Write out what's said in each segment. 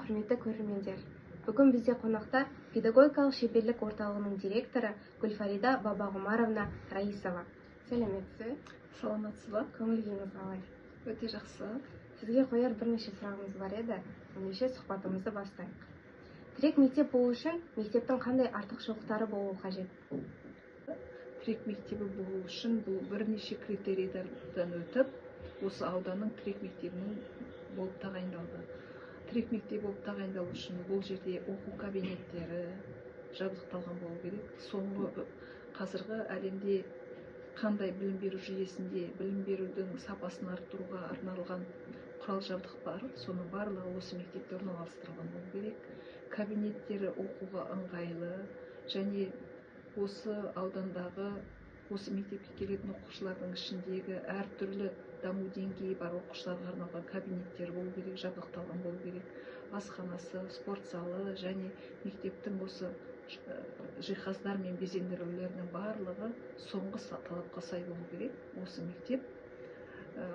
Құрметті көрермендер! Бүгін бізде қонақта педагогикалық шеберлік орталығының директоры Гүлфарида Бабағұмаровна Раисова. Сәлеметсіз бе? Саламатсыз ба? Көңіл күйіңіз қалай? Өте жақсы. Сізге қояр бірнеше сұрағымыз бар еді. Ендеше сұхбатымызды бастайық. Тірек мектеп болу үшін мектептің қандай артықшылықтары болуы қажет? Тірек мектебі болу үшін бұл бірнеше критерийден өтіп, осы ауданның тірек мектебінің болып тағайындалды. Тірек мектеп болып тағайындалу үшін бұл жерде оқу кабинеттері жабдықталған болу керек. Соңғы қазіргі әлемде қандай білім беру жүйесінде білім берудің сапасын арттыруға арналған құрал жабдық бар, соның барлығы осы мектепте орналастырылған болу керек. Кабинеттері оқуға ыңғайлы және осы аудандағы осы мектепке келетін оқушылардың ішіндегі әртүрлі даму деңгейі бар оқушыларға арналған кабинеттер болу керек, жабдықталған болу керек. Асханасы, спорт залы және мектептің осы жиһаздар мен безендірулерінің барлығы соңғы талапқа сай болу керек. Осы мектеп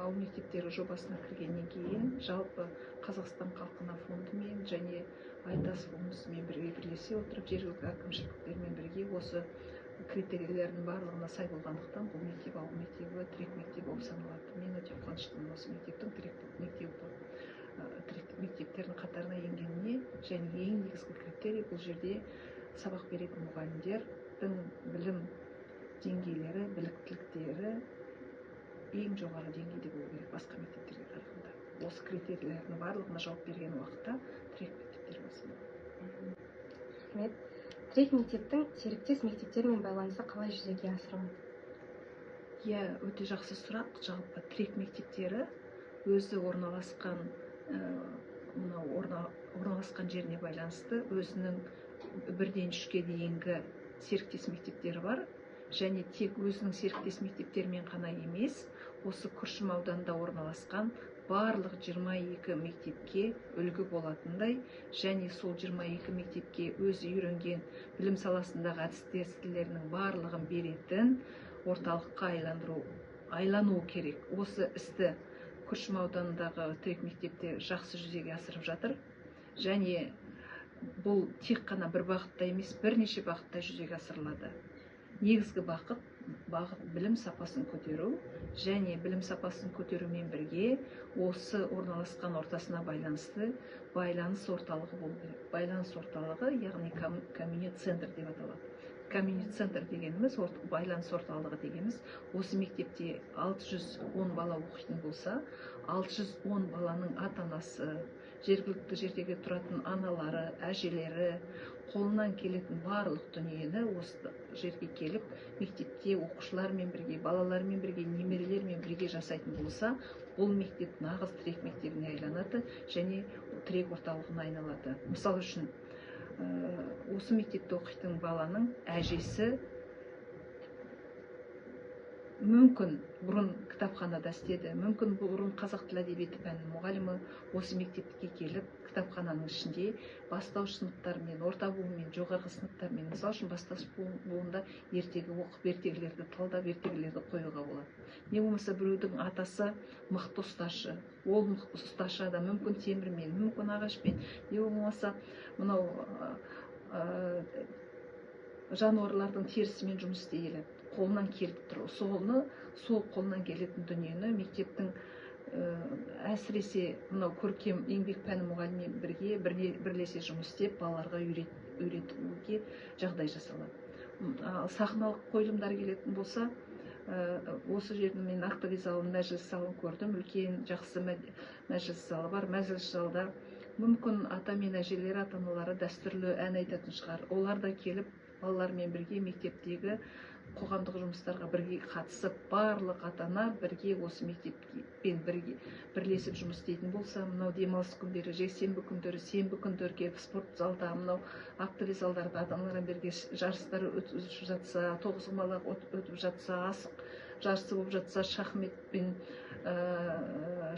ауыл мектептері жобасына кіргеннен кейін жалпы Қазақстан халқына фондымен және Айтас фондысымен бірге бірлесе отырып, жергілікті әкімшіліктермен бірге осы критерийлердің барлығына сай болғандықтан бұл мектеп ауыл мектебі тірек мектеп болып саналады. Мен өте қуаныштымын осы мектептің тірек мектебі болып тірек мектептердің қатарына енгеніне. Және ең негізгі критерий бұл жерде сабақ беретін мұғалімдердің білім деңгейлері, біліктіліктері ең жоғары деңгейде болу керек басқа мектептерге қарағанда. Осы критерийлердің барлығына жауап берген уақытта тірек мектептер болып саналады. Рахмет. Тірек мектептің серіктес мектептермен байланысы қалай жүзеге асырылады? Иә, өте жақсы сұрақ. Жалпы тірек мектептері өзі орналасқан мынау орналасқан жеріне байланысты өзінің 1-ден 3-ке дейінгі серіктес мектептері бар. Және тек өзінің серіктес мектептерімен ғана емес, осы Күршім ауданында орналасқан барлық 22 мектепке үлгі болатындай және сол 22 мектепке өзі үйренген білім саласындағы әдіс-тәсілдерінің барлығын беретін орталыққа айлануы керек. Осы істі Күршім ауданындағы тірек мектепте жақсы жүзеге асырып жатыр. Және бұл тек қана бір бағытта емес, бірнеше бағытта жүзеге асырылады. Негізгі бағыт білім сапасын көтеру және білім сапасын көтерумен бірге осы орналасқан ортасына байланысты байланыс орталығы болу керек. Байланыс орталығы, яғни коммуни-центр деп аталады. Коммуни-центр дегеніміз, байланыс орталығы дегеніміз, осы мектепте 610 бала оқитын болса, 610 баланың ата-анасы, жергілікті жердегі тұратын аналары, әжелері қолынан келетін барлық дүниені осы жерге келіп, мектепте оқушылармен бірге, балалармен бірге, немерелермен бірге жасайтын болса, бұл мектеп нағыз тірек мектебіне айланады және тірек орталығына айналады. Мысал үшін, осы мектепте оқитын баланың әжесі мүмкін бұрын кітапханада істеді, мүмкін бұрын қазақ тілі әдебиеті пәнінің мұғалімі осы мектепке келіп, кітапхананың ішінде бастауыш сыныптармен, орта буынмен, жоғарғы сыныптармен, мысал үшін бастауыш буында ертегі оқып, ертегілерді талдап, ертегілерді қоюға болады. Не болмаса біреудің атасы мықты ұсташы, ол мықты ұсташы адам мүмкін темірмен, мүмкін ағашпен, не болмаса мынау жануарлардың терісімен жұмыс істей келеді, қолынан келіп тұр. Сол қолынан келетін дүниені мектептің, әсіресе мынау көркем еңбек пәні мұғалімімен бірге бірлесе жұмыс істеп, балаларға үйретуге жағдай жасалады. Ал сахналық қойылымдар келетін болса, осы жердің мен актовый залын, мәжіліс залын көрдім. Үлкен жақсы мәжіліс залы бар. Мәжіліс залда мүмкін ата мен әжелер, ата-аналары дәстүрлі ән айтатын шығар. Олар да келіп балалармен бірге мектептегі қоғамдық жұмыстарға бірге қатысып, барлық ата-ана бірге осы мектеппен бірге бірлесіп жұмыс істейтін болса, мынау демалыс күндері, жексенбі күндері, сенбі күндері келіп спорт залда, мынау актовый залдарда ата-аналармен бірге жарыстар өтіп жатса, тоғызқұмалақ өтіп жатса, асық жарысы болып жатса, шахматпен,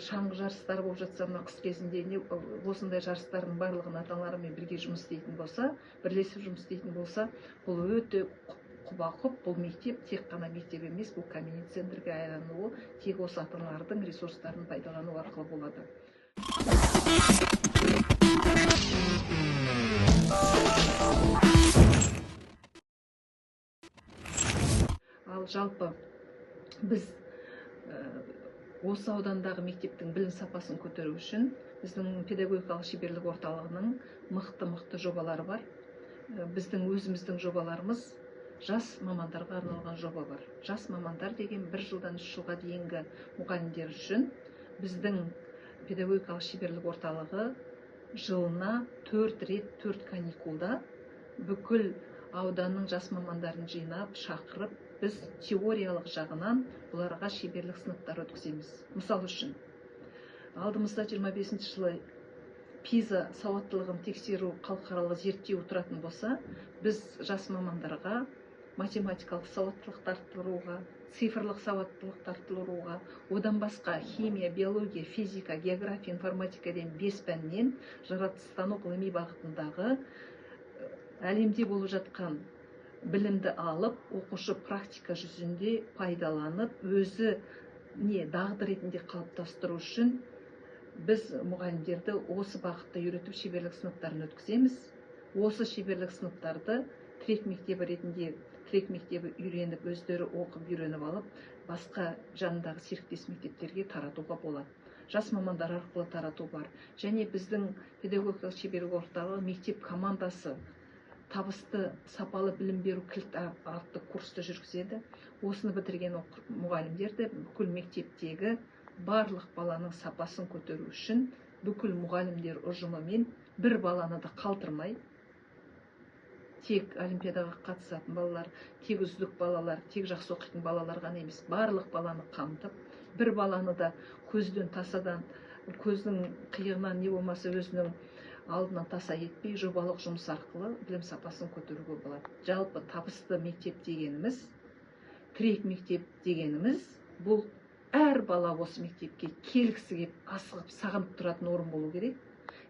шаңғы жарыстары болып жатса, мына қыс кезінде не, осындай жарыстардың барлығын ата-аналармен бірге жұмыс істейтін болса, бірлесіп жұмыс істейтін болса, бұл өте құба-құп. Бұл мектеп тек қана мектеп емес, бұл коммуни-центрге айлануы тек осы ата-аналардың ресурстарын пайдалану арқылы болады. Ал жалпы біз осы аудандағы мектептің білім сапасын көтеру үшін біздің педагогикалық шеберлік орталығының мықты-мықты жобалары бар. Біздің өзіміздің жобаларымыз жас мамандарға арналған жоба бар. Жас мамандар деген 1 жылдан 3 жылға дейінгі мұғалімдер үшін біздің педагогикалық шеберлік орталығы жылына 4 рет 4 каникулда бүкіл ауданның жас мамандарын жинап, шақырып, біз теориялық жағынан бұларға шеберлік сыныптар өткіземіз. Мысал үшін, алдымызда 25 жылы ПИЗа сауаттылығын тексеру халықаралық зерттеу тұратын болса, біз жас мамандарға математикалық сауаттылықты арттыруға, цифрлық сауаттылықты арттыруға, одан басқа химия, биология, физика, география, информатика деген 5 пәннен жаратылыстану ғылыми бағытындағы әлемде болып жатқан білімді алып, оқушы практика жүзінде пайдаланып, өзі не дағды ретінде қалыптастыру үшін біз мұғалімдерді осы бағытта үйретіп шеберлік сыныптарын өткіземіз. Осы шеберлік сыныптарды тірек мектебі ретінде тірек мектебі үйреніп, өздері оқып үйреніп алып, басқа жанындағы серіктес мектептерге таратуға болады. Жас мамандар арқылы тарату бар. Және біздің педагогикалық шеберлік орталығы мектеп командасы табысты сапалы білім беру кілт атты курсты жүргізеді. Осыны бітірген мұғалімдер де бүкіл мектептегі барлық баланың сапасын көтеру үшін бүкіл мұғалімдер ұжымымен бір баланы да қалдырмай, тек олимпиадаға қатысатын балалар, тек үздік балалар, тек жақсы оқитын балалар ғана емес, барлық баланы қамтып, бір баланы да көзден тасадан, көздің қиығынан не болмаса өзінің алдынан таса етпей, жобалық жұмыс арқылы білім сапасын көтеруге болады. Жалпы табысты мектеп дегеніміз, тірек мектеп дегеніміз, бұл әр бала осы мектепке келгісі келіп, асығып, сағынып тұратын орын болу керек.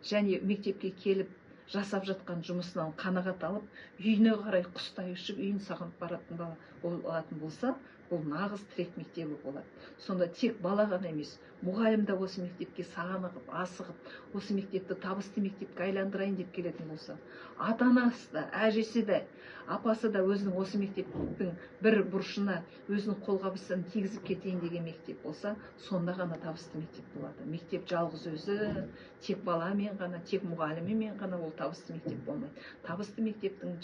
Және мектепке келіп жасап жатқан жұмысынан қанағат алып, үйіне қарай құстай ұшып, үйін сағынып баратын бала болатын болса, бұл нағыз тірек мектебі болады. Сонда тек бала ғана емес, мұғалім де осы мектепке сағынып, асығып, осы мектепті табысты мектепке айландырайын деп келетін болса, ата-анасы да, әжесі де, апасы да өзінің осы мектептің бір бұрышына өзінің қолғабысын тигізіп кетейін деген мектеп болса, сонда ғана табысты мектеп болады. Мектеп жалғыз өзі, тек баламен ғана, тек мұғалімімен ғана ол табысты мектеп болмайды. Табысты мектептің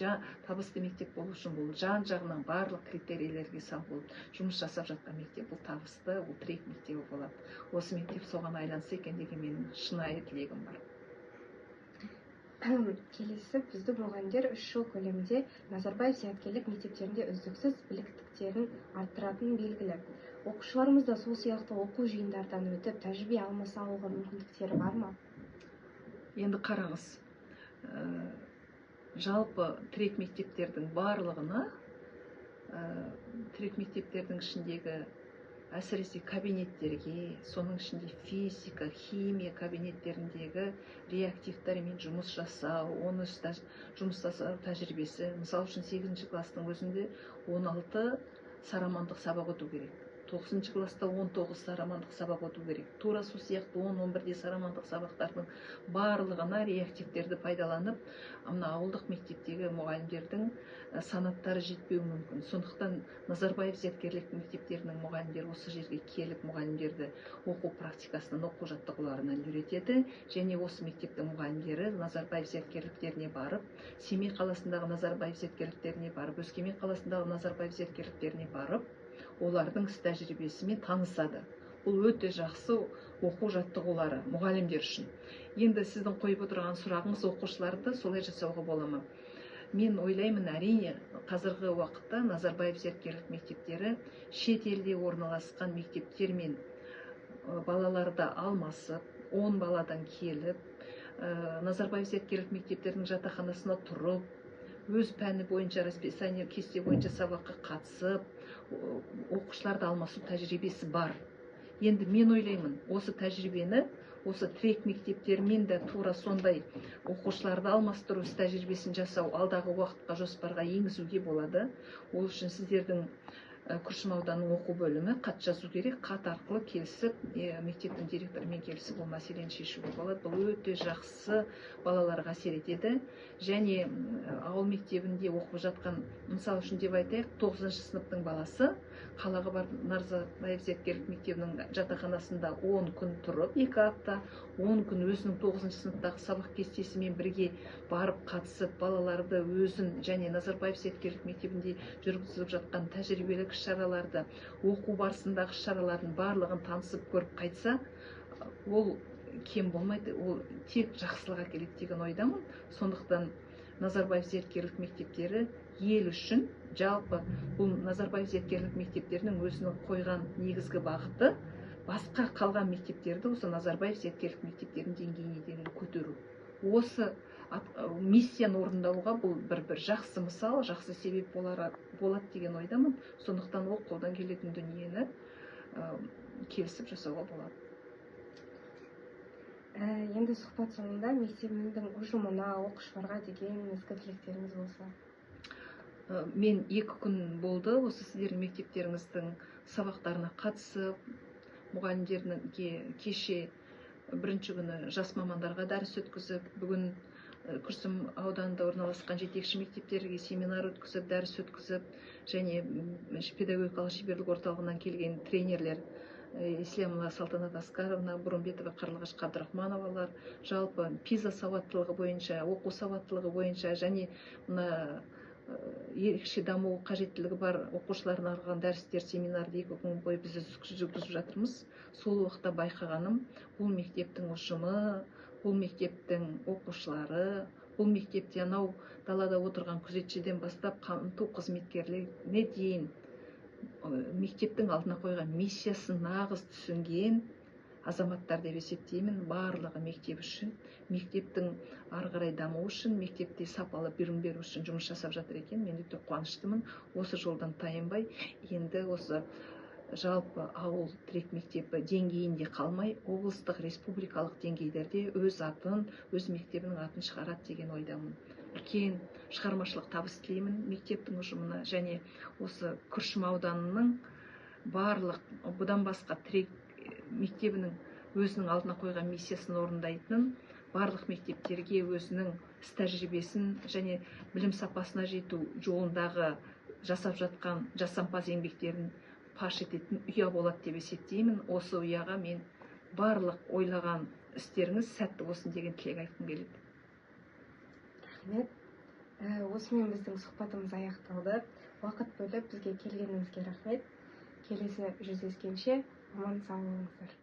табысты мектеп болу үшін бұл жан жағынан барлық критерийлерге сай болып жұмыс жасап жатқан мектеп, бұл табысты, ол тірек мектебі болады. Осы мектеп соған айланса екен деген менің шынайы тілегім бар. Келесі біздің мұғалімдер 3 жыл көлемінде Назарбаев зияткерлік мектептерінде үздіксіз біліктіліктерін арттыратыны белгілі. Оқушыларымыз да сол сияқты оқу жиындардан өтіп, тәжірибе алмаса алуға мүмкіндіктері бар ма? Енді қараңыз, жалпы тірек мектептердің барлығына, тірек мектептердің ішіндегі әсіресе кабинеттерге, соның ішінде физика, химия кабинеттеріндегі реактивтермен жұмыс жасау, оны жұмыс жасау тәжірибесі. Мысал үшін, 8 класстың өзінде 16 сарамандық сабақ өту керек. 9 класста 19 сарамандық сабақ өту керек. Тура сол сияқты 10-11-де сарамандық сабақтардың барлығына реактивтерді пайдаланып, мына ауылдық мектептегі мұғалімдердің санаттары жетпеуі мүмкін. Сондықтан Назарбаев зияткерлік мектептерінің мұғалімдері осы жерге келіп, мұғалімдерді оқу практикасынан, оқу жаттығуларынан үйретеді. Және осы мектептің мұғалімдері Назарбаев зияткерліктеріне барып, Семей қаласындағы Назарбаев зияткерліктеріне барып, Өскемен қаласындағы Назарбаев зияткерліктеріне барып, олардың іс тәжірибесімен танысады. Бұл өте жақсы оқу жаттығулары мұғалімдер үшін. Енді сіздің қойып отырған сұрағыңыз, оқушыларды солай жасауға бола ма? Мен ойлаймын, әрине, қазіргі уақытта Назарбаев зияткерлік мектептері шет елде орналасқан мектептермен балаларды алмасып, 10 баладан келіп, Назарбаев зияткерлік мектептерінің жатақханасына тұрып, өз пәні бойынша расписание кесте бойынша сабаққа қатысып, оқушыларды алмасу тәжірибесі бар. Енді мен ойлаймын, осы тәжірибені осы тірек мектептермен де тура сондай оқушыларды алмастыру іс тәжірибесін жасау алдағы уақытқа жоспарға енгізуге болады. Ол үшін сіздердің Күршім ауданының оқу бөлімі хат жазу керек. Хат арқылы келісіп, мектептің директорымен келісіп ол мәселені шешуге болады. Бұл өте жақсы балаларға әсер етеді. Және ауыл мектебінде оқып жатқан, мысал үшін деп айтайық, 9 сыныптың баласы қалаға барып Назарбаев зияткерлік мектебінің жатақханасында 10 күн тұрып, 2 апта, 10 күн өзінің 9 сыныптағы сабақ кестесімен бірге барып қатысып, балаларды өзін және Назарбаев зияткерлік мектебінде жүргізіліп жатқан тәжірибелік іс-шараларды, оқу барысындағы іс-шаралардың барлығын танысып көріп қайтса, ол кем болмайды, ол тек жақсылық әкеледі деген ойдамын. Сондықтан Назарбаев зияткерлік мектептері ел үшін, жалпы бұл Назарбаев зияткерлік мектептерінің өзінің қойған негізгі бағыты басқа қалған мектептерді осы Назарбаев зияткерлік мектептерінің деңгейіне дейін көтеру. Осы миссияны орындауға бұл бір жақсы мысал, жақсы себеп болады деген ойдамын. Сондықтан ол қолдан келетін дүниені келісіп жасауға болады. Енді сұхбат соңында мектебіміздің ұжымына, оқушыларға деген ізгі тілектеріңіз болса. Мен 2 күн болды осы сіздердің мектептеріңіздің сабақтарына қатысып, мұғалімдерге кеше бірінші күні жас мамандарға дәріс өткізіп, бүгін Күршім ауданында орналасқан жетекші мектептерге семинар өткізіп, дәріс өткізіп, және педагогикалық шеберлік орталығынан келген тренерлер Ислямова Салтанат Аскаровна, Бұрымбетова Қарлығаш Қабдрахмановалар, жалпы ПИЗа сауаттылығы бойынша, оқу сауаттылығы бойынша және мына ерекше даму қажеттілігі бар оқушыларға арналған дәрістер, семинарды 2 күн бойы біз жүргізіп жатырмыз. Сол уақытта байқағаным, бұл мектептің ұжымы, бұл мектептің оқушылары, бұл мектепте анау далада отырған күзетшіден бастап қамту қызметкерлеріне дейін мектептің алдына қойған миссиясын нағыз түсінген азаматтар деп есептеймін. Барлығы мектеп үшін, мектептің ары қарай дамуы үшін, мектепте сапалы білім беру үшін жұмыс жасап жатыр екен. Мен өте қуаныштымын. Осы жолдан тайынбай, енді осы жалпы ауыл тірек мектебі деңгейінде қалмай, облыстық, республикалық деңгейлерде өз атын, өз мектебінің атын шығарады деген ойдамын. Үлкен шығармашылық табыс тілеймін мектептің ұжымына және осы Күршім ауданының барлық бұдан басқа тірек мектебінің өзінің алдына қойған миссиясын орындайтын барлық мектептерге өзінің іс тәжірибесін және білім сапасына жету жолындағы жасап жатқан жасампаз еңбектерін паш ететін ұя болады деп есептеймін. Осы ұяға мен барлық ойлаған істеріңіз сәтті болсын деген тілек айтқым келеді. Рахмет. Осымен біздің сұхбатымыз аяқталды. Уақыт бөліп бізге келгеніңізге рахмет. Келесі жүздескенше аман сау болыңыздар.